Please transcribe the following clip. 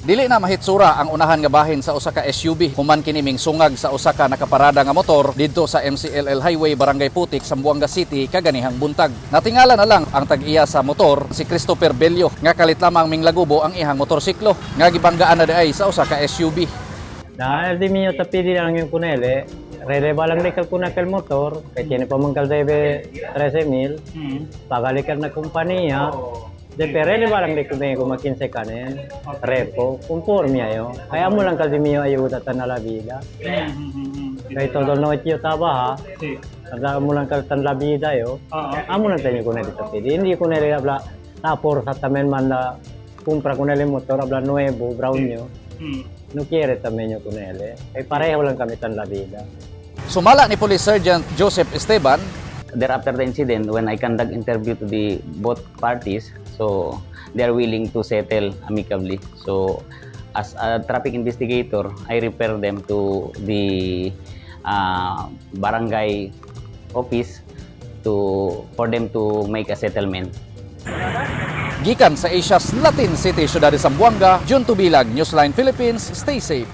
Dili na mahitsura ang unahan nga bahin sa usa ka SUV human kini mingsungag sa usa ka nakaparada nga motor didto sa MCLL Highway, Barangay Putik, Zamboanga City kaganihang buntag. Natingala na lang ang tag-iya sa motor, si Christopher Bello, nga kalit lamang minglagubo ang ihang motorsiklo nga gibanggaan na diay sa usa ka SUV. Dahil di mío te pidi lang yung kunele, releva lang di kuna el motor, que tiene pa man debe 13 mil, pagalikan na compañía, de releva lang di kumi como 15 kanen, repo, conforme ayo. Kaya mo lang kal di mío ayuda tan a la vida. Kay todo noche yo trabaja, mo lang kal tan la vida yo. Amo lang tayo kunele te pidi. Hindi kunele habla, na forza también manda, compra kunele motor, habla nuevo, brown yo. No quiere también yo con él, eh. Kay pareho lang kami tan la vida. Sumala ni Police Sergeant Joseph Esteban, Thereafter the incident, when I conduct interview to the both parties, so they are willing to settle amicably. So as a traffic investigator, I refer them to the barangay office to for them to make a settlement. Gikan sa Asia's Latin City, Syudad de Zamboanga, Jun Tubilag, Newsline Philippines, stay safe.